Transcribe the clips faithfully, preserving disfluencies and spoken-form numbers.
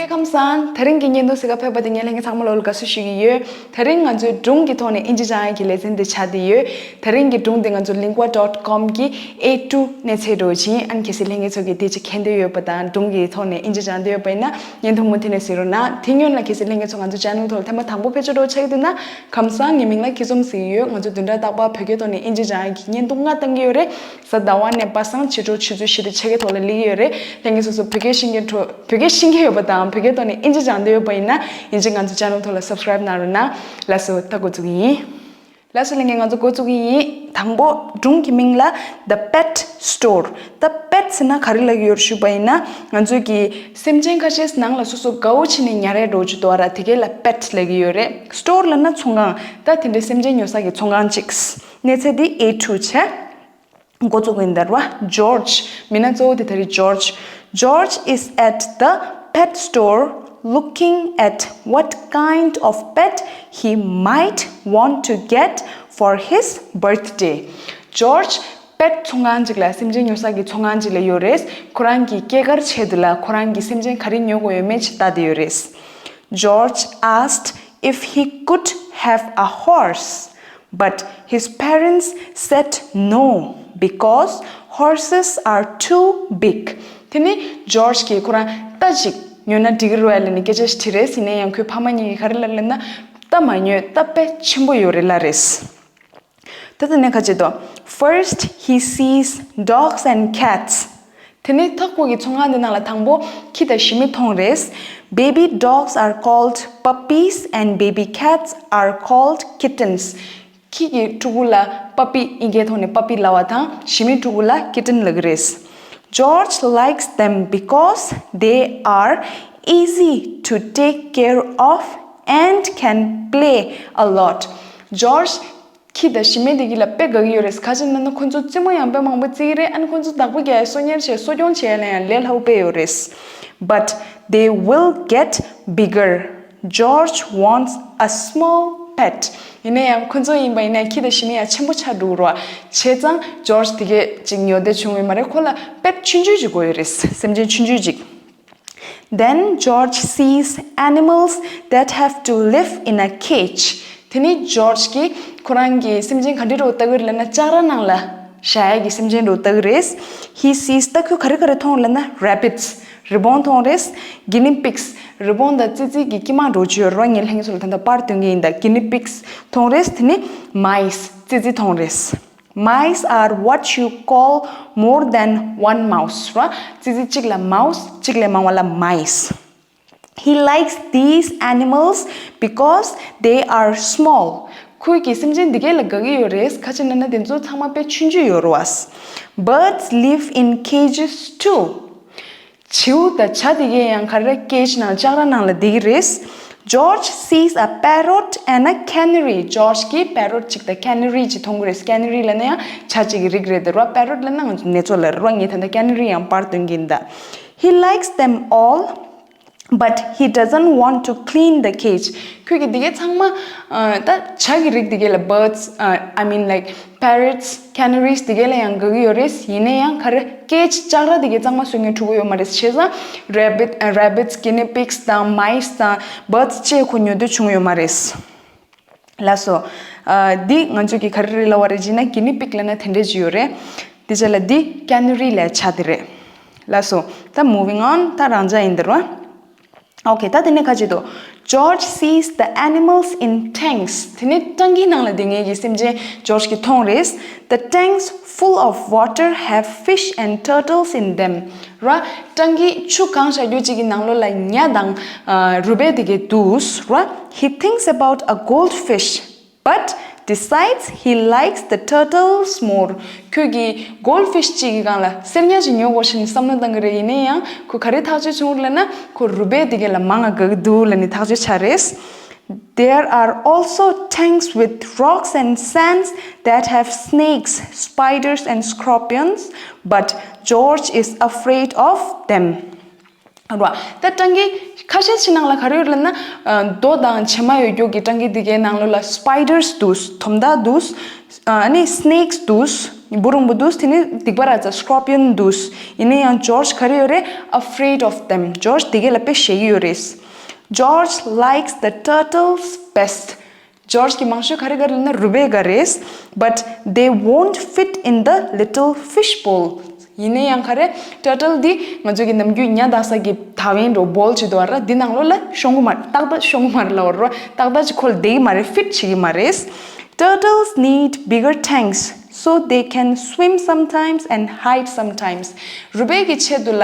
ཁམས་བཟང་། དེ་རིང་གི་བརྙན་ཐུང་གཟིགས་ག་ཕེབས་པ་དེ་ངས་ལྷན་རྒྱས་ཚང་མ་ལོ་ལ་དགའ་བསུ་ཞུ་གི་ཡོད། དེ་རིང་ང་ཚོའི་སྒྲུང་གི་ཐོག་ནས་ཨིན་ཇི་སྦྱང་ཡག་གི་ལེ་ཚན་དེ་ཆགས་བསྡད་ཡོད། དེ་རིང་གི་སྒྲུང་དེ་ང་ཚོ་lingua dot com གི་ཨེ་ཊུ་གནས་ཚད་འགྲོ་ཅིང་ཨན་གལ་སྲིད་ལྷན་རྒྱས་ཚོ་གི་དེ་ཅིག་མཁྱེན་འདོད་ཡོད་པ་དང་སྒྲུང་གི་ཐོག་ནས་ཨིན་ཇི་སྦྱང་འདོད་ཡོད་པ་ཡིན་ན་བརྙན་ཐུང་མུ་མཐུད་ནས་གཟིགས་རོགས་གནང་། དེ་སྔོན་ལ་གལ་སྲིད་ལྷན་རྒྱས་ཚོ་ང་ཚོ་channel ཐོག་ལ་ཐེངས་མ་དང་པོ་ཕེབས་འབྱོར་འདྲ་བོ་ཆགས་ཀྱི་འདུག་ན་ཁམས་བཟང་། ངའི་མིང་ལ་སྐྱིད་འཛོམས་ཟེར་གྱི་ཡོད། ང་ཚོ་བདུན་ཕྲག་རྟག་པར་བོད་སྐད་ཐོག་ནས་ཨིན་ཇི་སྦྱང་ཡག་གི་བརྙན་ཐུང་ལྔ་བཏང་གི་ཡོད་རེད། གཟའ་ཟླ་བ་ནས་པ་སངས་ཕྱི་དྲོ་ཆུ་ཚོད་བཞི་དང་ཕྱེད་ཀའི་ཐོག་ལ་སླེབས་ཀྱི་ཡོད་རེད། ལྷན་རྒྱས་སོ་སོ་བོད་སྐད་ཤེས་མཁན་གྲོ- བོད་སྐད་ཤེས་མཁན་ཡོད་པ་དང་བོད་སྐད་ཐོག་ནས་ཨིན་ཇི་སྦྱང་འདོད་ཡོད་པ་ཡིན་ན་ཡིན་གཅིག་ང་ཚོ་channel ཐོག་ལ་subscribe གནང་རོགས་གནང་། ལགས་སོ། ད་འགོ་བཙུགས་ཀྱི་ཡིན། ལགས་སོ་ལྷན་རྒྱས། ང་ཚོ་འགོ་བཙུགས་ཀྱི་ཡིན། དང་པོ་སྒྲུང་གི་མིང་ལ་The Pet Store། ད་pet ཟེར་ན་ག་རེ་ལབ་ཀྱི་ཡོད་རེད་ཞུས་པ་ཡིན་ན་ང་ཚོས་ཀྱི་སེམས་ཅན་ཁ་ཤས་ནང་ལ་སོ་སོ་དགའ་བོ་བྱས་ནས་ཉར་ཡག་འདྲ་བོ་ཅིག་འདུག་ཨ་ར། དེ་གས་ལ་pet ལབ་ཀྱི་ཡོད་རེད། Store ལབ་ན་ཚོང་ཁང་། ད་དེ་འདྲའི་སེམས་ཅན་ཉོ་ས་གི་ཚོང་ཁང་ཅིག་གནས་ཚད་དེ་ཨེ་ཊུ་བྱས། འགོ་བཙུགས་ཡིན་ད་ར། George མིན་ན་གཙོ་བོ་དེ་ད་རེད། George George is at the pet store looking at what kind of pet he might want to get for his birthday. George pet ཚོང་ཁང་ཅིག་ལ། སེམས་ཅན་ཉོ་ས་གི་ཚོང་ཁང་ཅིག་ལ་ཡོད་རེད། ཁོ་རང་གི་སྐྱེས་སྐར་ཆེད་དུ་ལ་ཁོ་རང་གི་སེམས་ཅན་ག་རེ་ཉོ་དགོས་ཡོད་མེད་ཅིག་ལྟ་བསྡད་ཡོད་རེད། George asked if he could have a horse, but his parents said no because horses are too big. དེ་ནི་George གིས་ཁོ་རང་རྟ་ཅིག་ཉོས་ན་འགྲིག་གི་རེད་ལབ་ནས་སྐད་ཆ་ཞིག་དྲིས་རེད། ཡིན་ན་ཡང་ཁོའི་ཕ་མ་གཉིས་ཀྱིས་ག་རེ་ལབ་ལབ་ན། རྟ་མ་ཉོས། རྟ་དཔེ་ཆེན་པོ་ཡོད་རེད་ལབ་རེད། ད་དེ་ནས་ཁ་ཅིག་ཏོ། First, he sees dogs and cats. དེ་ནས་ཐག་ཁོ་གི་ཚོང་ཁང་དེ་ནང་ལ་དང་པོ་ཁྱི་དང་ཞི་མི་མཐོང་རེད། Baby dogs are called puppies and baby cats are called kittens. ཁྱི་གི་ཕྲུ་གུ་ལ་པ་པི། ཨིན་སྐད་ཐོག་ནས་པ་པི་ལབ་པ་དང་ཞི་མི་ཕྲུ་གུ་ལ་ཀི་ཊན་ལབ་ཀྱི་རེད། George likes them because they are easy to take care of and can play a lot. George ཁྱི་དང་ཞི་མི་དེ་གི་ལ་དཔེ་དགའ་གི་ཡོད་རེད། ག་ཅི་ན་ན་ཁོ་ཚོ་རྩེད་མོ་ཡང་དཔེ་མང་པོ་རྩེ་གི་རེད། ཨ་ནི་ཁོ་ཚོ་བདག་པོ་རྒྱག་ཡ་གསོ་ཉར་བྱས་གསོ་སྐྱོང་བྱས་ཡ་ལ་ཡང་ལས་སླ་པོ་དཔེ་ཡོད་རེད། But they will get bigger. George wants a small pet. ཡིན་ན་ཡང་ཁོ་ཚོ་ཡིན་པ་ཡིན་ན་ཁྱི་དང་ཞི་མི་ཡང་ཆེན་པོ་ཆགས་འགྲོ་གི་རེད་བ། བྱས་ཙང་George དེ་གས་ཅིག་ཉོ་འདོད་བྱུང་ཡོད་མ་རེད། ཁོ་ལ་པེཊ་ཆུང་ཆུང་ཅིག་དགོས་ཡོད་རེད། སེམས་ཅན་ཆུང་ཆུང་ཅིག Then George sees animals that have to live in a cage. དེ་ནི་George གིས་ཁོ་རང་གི་སེམས་ཅན་ག་འདྲ་རུ་ལྟ་གི་རེད་ལབ་ན་ལྕགས་ར་ནང་ལ་བཞག་ཡ་གི་སེམས་ཅན་རུ་ལྟ་གི་རེད། He sees ད་ཁོས་ག་རེ་ག་རེ་མཐོང་ལབ་ན་rabbits རི་བོང་མཐོང་རེད། Guinea pigs རི་བོང་དང་ཙི་ཙི་གི་དཀྱིལ་མ་འདྲ་བོ་ཅིག་ཡོད་རེད་བ། ངས་ལྷན་རྒྱས་ཚོ་ལ་ད་ལྟ་པར་སྟོན་གི་ཡིན་ད། Guinea pigs མཐོང་རེད། དེ་ནི་mice ཙི་ཙི་མཐོང་རེད། Mice are what you call more than one mouse ར། ཙི་ཙི་གཅིག་ལ་mouse གཅིག་ལས་མང་བ་ལ་mice. He likes these animals because they are small. ཁོས་ཀྱི་སེམས་ཅན་འདི་གས་ལ་དགའ་གི་ཡོད་རེད། ག་ཅི་ན་ན་དེ་ཚོ་ཚང་མ་དཔེ་ཆུང་ཆུང་ཡོད་རེད་བ། Birds live in cages too. བྱིའུ་དང་བྱ་དེ་གས་ཡང་ག་རེ་cage ནང་ལྕགས་ར་ནང་ལ་བསྡད་ཀྱི་རེད། George sees a parrot and a canary. George གིས་parrot གཅིག་དང་canary གཅིག་མཐོང་གི་རེད། Canary ལབ་ན་ཡང་བྱ་གཅིག་གི་རིགས་རེད་དེ་ར། Parrot ལབ་ན་ང་ཚོ་ནེ་ཙོ་ལ་ར། ངས་ད་ལྟ་canary ཡང་པར་སྟོན་གྱི་ཡིན་ད། He likes them all, but he doesn't want to clean the cage. ཁོས་ཀྱི་དེ་གས་ཚང་མ་ད་བྱ་གི་རིགས་དེ་གས་ལ་birds, I mean like parrots, canaries དེ་གས་ལ་ཡང་དགའ་གི་ཡོད་རེད། ཡིན་ན་ཡང་ག་རེ་cage ལྕགས་ར་དེ་གས་གཙང་མ་བཟོ་མཁན་ཕྲུ་གུ་ཡོད་མ་རེད། བྱས་ཙང་rabbit, rabbits, guinea pigs དང་mice དང་birds བཅས་ཁོ་ཉོ་འདོད་བྱུང་ཡོད་མ་རེད། ལགས་སོ། འདི་ང་ཚོས་ཀྱི་ག་རེ་རེད་ལབ་པ་རེད་ཅེ་ན་guinea pig ལབ་ན་དེ་འདྲས་ཅིག་ཡོད་རེད། དེ་རྗེས་ལ་འདི་canary ལབ་བྱ་དེ་རེད། ལགས་སོ། ད་moving on ད་རང་འཇགས་ཡིན་ད་ར། Okay ད་དེ་ནས་ཁ་ཅིག་ཏུ། George sees the animals in tanks. དེ་ནས་ཊང་ཀིའི་ནང་ལ་བསྡད་མཁན་གྱི་སེམས་ཅན་George གིས་མཐོང་རེད། The tanks full of water have fish and turtles in them. ར། ཊང་ཀི་ཆུ་གང་བཞག་རྒྱུ་གཅིག་གི་ནང་ལོགས་ལ་ཉ་དང་རུས་སྦལ་དེ་གས་འདུག་ར། He thinks about a goldfish. But decides he likes the turtles more. ཁོས་ཀྱི་goldfish གཅིག་གི་སྒང་ལ་གསེར་ཉ་ཅིག་ཉོ་དགོས་ཤེས་ནས་བསམ་བློ་བཏང་གི་རེད། ཡིན་ན་ཡང་ཁོས་ག་རེ་ཐག་གཅོད་བྱུང་རེད་ལབ་ན་ཁོ་རུས་སྦལ་དེ་གས་ལ་མང་ང་དགའ་གི་འདུག་ལབ་ནས་ཐག་གཅོད་བྱས་རེད། There are also tanks with rocks and sands that have snakes, spiders and scorpions, but George is afraid of them. ར། ད་ཊང་ཀི་ཁ་ཤས་ཤིག་ནང་ལ་ག་རེ་ཡོད་ལབ་ན། རྡོ་དང་བྱེ་མ་ཡོད་རྒྱུ་གི་ཊང་ཀི་དེ་གའི་ནང་ལོགས་ལ་spiders འདུག་དོམ་དག་འདུག་ཨ་ནི་snakes འདུག་འབུ་རོང་བུ་འདུག་དེ་ནི་སྡིག་པ་ར་ཙ་scorpion འདུག་ཡིན་ན་ཡང་George ག་རེ་ཡོད་རེད། Afraid of them. George དེ་གས་ལ་དཔེ་ཞེ་གི་ཡོད་རེད། George likes the turtles best. George གི་མང་ཤོས་ག་རེ་ག་རེ་ལབ་ན་རུས་སྦལ་ག་རེད། But they won't fit in the little fish bowl. ཡིན་ན་ཡང་ག་རེ། turtle འདི་ང་ཚོ་གི་ནམ་རྒྱུན་ཉ་བདག་ས་གི་ཐག་ཡིན་འགྲོ་bowl ཅིག་འདུག་བ་ར། འདི་ནང་ལོགས་ལ་ཤོང་གི་མ་རེད། ཏག་ཏག་ཤོང་གི་མ་རེད་ལབ་བ་ར། ཏག་ཏག་ཅིག་ཁོ་ལ་བསྡད་ཀྱི་མ་རེད། fit བྱེད་ཀྱི་མ་རེད། Turtles need bigger tanks so they can swim sometimes and hide sometimes. རུས་སྦལ་གྱི་ཆེད་དུ་ལ་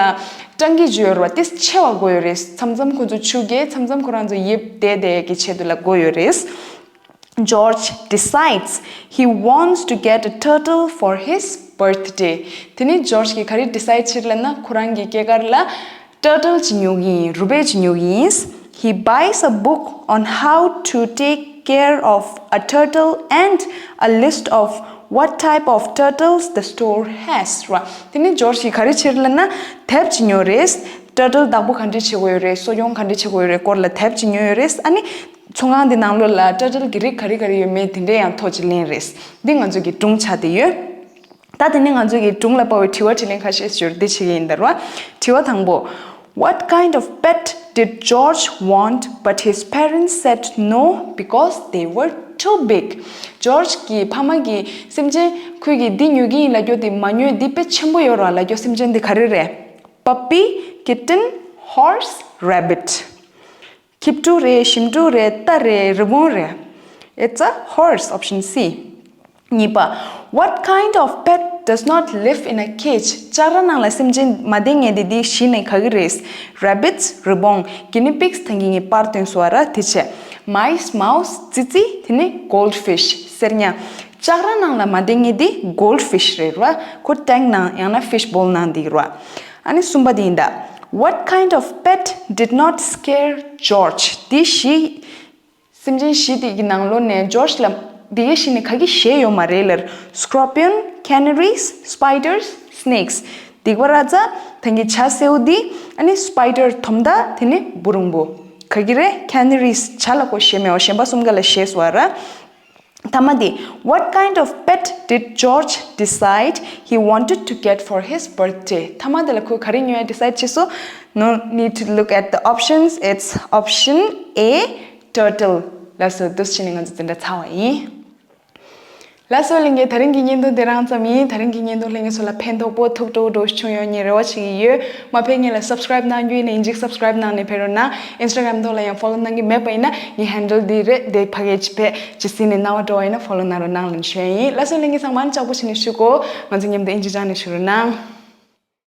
ཊང་ཀི་ཅིག་ཡོད་རེད་བ། དེ་ཆེ་བ་དགོས་ཡོད་རེད། མཚམས་མཚམས་ཁོ་ཚོ་ཆུ་རྐྱལ། མཚམས་མཚམས་ཁོ་རང་ཚོ་ཡིབ་བསྡད་བསྡད་ཀྱི་ཆེད་དུ་ལ་དགོས་ཡོད་རེད། George decides he wants to get a turtle for his birthday. དེ་ནི་George གིས་ག་རེ་decide བྱེད་ལབ་ན། ཁོ་རང་གི་སྐྱེས་སྐར་ལ་turtle ཅིག་ཉོ་གི་ཡིན། རུས་སྦལ་ཅིག་ཉོ་གི་ཡིན། He buys a book on how to take care of a turtle and a list of what type of turtles the store has. ར། དེ་ནི་George གིས་ག་རེ་བྱེད་ལབ་ན། དེབ་ཅིག་ཉོས་རེད། turtle བདག་པོ་ག་འདྲས་བྱེད་དགོས་ཡོད་རེད། གསོ་སྐྱོང་ག་འདྲས་བྱེད་དགོས་ཡོད་རེད་སྐོར་ལ་དེབ་ཅིག་ཉོས་ཡོད་རེད། ཨ་ནི་ཚོང་ཁང་དེ་ནང་ལོགས་ལ་turtle གི་རིགས་ག་རེ་ག་རེ་ཡོད་མེད་དེ་འདྲས་ཡང་ཐོ་ཅིག་ལེན་རེད། འདི་ང་ཚོ་གི་སྒྲུང་ཆགས་བསྡད་ཡོད། ད་དེ་ནས་ང་ཚོ་གི་སྒྲུང་ལ་དཔག་པའི་དྲི་བ་དྲིས་ལན་ཁ་ཤས་ཞུ་རྒྱུ་བྱེད་ཀྱི་ཡིན་ད་ར། དྲི་བ་དང་པོ། What kind of pet did George want but his parents said no because they were too big? George གི་ཕ་མ་གིས་སེམས་ཅན་ཁོས་ཀྱིས་འདི་ཉོ་གི་ཡིན་ལབ་རྒྱུ་དེ་མ་ཉོས། འདི་དཔེ་ཆེན་པོ་ཡོད་ར་ལབ་རྒྱུ་སེམས་ཅན་དེ་ག་རེ་རེད། Puppy, kitten, horse, rabbit. ཁྱི་ཕྲུག་རེད། ཞིམ་ཕྲུག་རེད། རྟ་རེད། རི་བོང་རེད། It's a horse, option C. གཉིས་པ། What kind of pet does not live in a cage? ལྕགས་ར་ནང་ལ་སེམས་ཅན་མ་བསྡད་མཁན་དེ་དེ་གཞི་ནས་ག་གི་རེད། Rabbits, རི་བོང་། Guinea pigs ད་གིན་ངས་པར་བཏོན་སོང་བ་ར། དེ་བྱས། Mice, mouse, ཙི་ཙི། དེ་ནི་goldfish གསེར་ཉ། ལྕགས་ར་ནང་ལ་མ་བསྡད་མཁན་དེ་goldfish རེད་ར། ཁོ་tank ནང་ཡང་ན་fish bowl ནང་དེ་ར། ཨ་ནི་གསུམ་པ་དེ་ཡིན་ད། What kind of pet did not scare George? དེ་གཞི། སེམས་ཅན་བཞི་དེ་གི་ནང་ལོགས་ནས་George ལ་དེ་གའི་བཞི་ནས་ག་གི་ཞེད་ཡོད་མ་རེད་ལབ། Scorpion, canaries, spiders, snakes. སྡིག་པ་ར་ཙ་ད་གིན་བྱ་སེའུ་དེ། ཨ་ནི་spider དོམ་དང་དེ་ནི་འབུ་རོང་བུ། ག་གི་རེད། Canaries བྱ་ལ་ཁོ་ཞེད་མེད་པ། གཞན་པ་གསུམ་ཀ་ལ་ཞེད་སོང་བ་ར། ཐ་མ་དེ། What kind of pet did George decide he wanted to get for his birthday? ཐ་མ་དེ་ལ་ཁོས་ག་རེ་ཉོ་ཡ་decide བྱས་སོང་། No need to look at the options. It's option A, turtle. ལགས་སོ། འདུག་སེ་བྱས་ནས་ང་ཚོ་འཛིན་གྲྭ་ཚར་བ་ཡིན། ལགས་སོ་ལྷན་རྒྱས། ད་རིང་གི་བརྙན་ཐུང་དེ་རང་ཙམ་ཡིན། ད་རིང་གི་བརྙན་ཐུང་ལྷན་རྒྱས་ཚོ་ལ་ཕན་ཐོགས་པོ་ཐུགས་སྤྲོ་བོ་འདྲ་བོ་བྱུང་ཡོང་ངས་རེ་བ་བྱེད་ཀྱི་ཡོད། མ་ཕེབས་སྔོན་ལ་subscribe གནང་རྒྱུ་ཡིན་ན་ཡིན་གཅིག་subscribe གནང་ནས་ཕེབས་རོགས་གནང་། Instagram ཐོག་ལ་ཡང་follow གནང་གི་མེད་པ་ཡིན་ན་ངའི་handle འདི་རེད། དེ་ཕ་གས་ཅིག་ཕེབས་ཅིག་ཟིན་ནས་གནང་བ་འགྲོ་བ་ཡིན་ན་follow གནང་རོགས་གནང་ལབ་ཞུ་ཡ་ཡིན། ལགས་སོ་ལྷན་རྒྱས་ཚང་མ་ལྕགས་པོ་བྱས་ནས་བཞུགས་གོ། ང་ཚོ་མཉམ་དུ་ཨིན་ཇི་སྦྱངས་ནས་བཞུགས་རོགས་གནང་།